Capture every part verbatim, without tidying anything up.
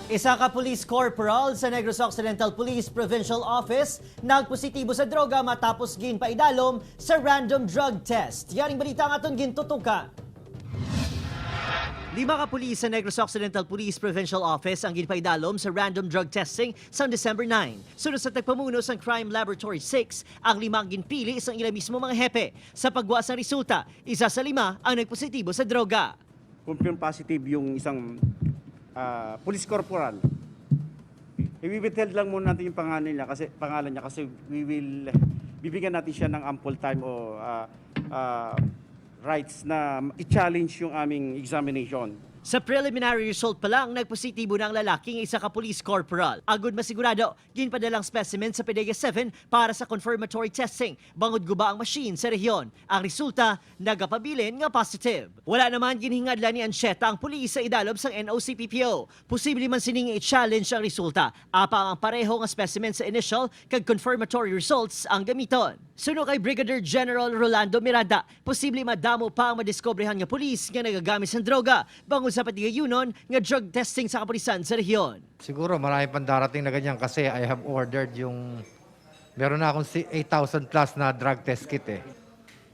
Isa ka police corporal sa Negros Occidental Police Provincial Office nagpositibo sa droga matapos ginpaidalom sa random drug test. Yaring balita ang aton gintutukan. Lima ka pulis sa Negros Occidental Police Provincial Office ang ginpaidalom sa random drug testing sa December nine. Suno sa tagpamuno sang Crime Laboratory six, ang lima ang ginpili sang ila mismo mga hepe. Sa pagwa sang resulta, isa sa lima ang nagpositibo sa droga. Confirm positive yung isang ah, police corporal. I-withhold lang muna natin yung pangalan niya kasi pangalan niya kasi we will bibigyan natin siya ng ample time o ah, ah, rights na i-challenge yung aming examination. Sa preliminary result pa lang, nagpositibo na ang lalaki nga isa ka police corporal. Agud masigurado, ginpadala ang specimen sa PDEA seven para sa confirmatory testing, bangod guba ang machine sa rehiyon. Ang resulta, nagapabilin nga positive. Wala naman ginhingadlan ni Ancheta ang pulis sa idalom sang N O C P P O. Posible man sining i-challenge ang resulta, apang ang pareho nga specimen sa initial kag confirmatory results ang gamiton. Suno kay Brigadier General Rolando Miranda, posible madamo pa ang madiskobrehan nga pulis nga nagagamit sang droga bangod sa patigayunon nga drug testing sa kapulisan sa rehiyon. Siguro marami pang darating na ganyan kasi I have ordered yung, meron na akong si- eight thousand plus na drug test kit eh.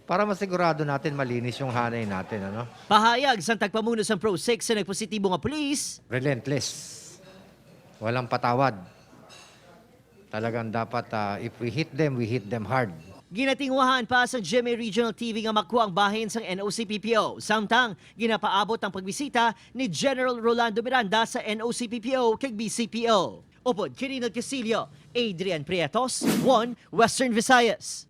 Para masigurado natin malinis yung hanay natin, ano? Pahayag sang tagpamuno sang PRO six sa nagpositibo nga pulis, Relentless. Walang patawad. Talagang dapat, ah, if we hit them, we hit them hard. Ginatinguhaan pa sang G M A Regional T V nga makuha ang bahin sang N O C P P O. Samtang, ginapaabot ang pagbisita ni General Rolando Miranda sa N O C P P O kag B C P O. Upod kini nagkasilyo, Adrian Prietos, One Western Visayas.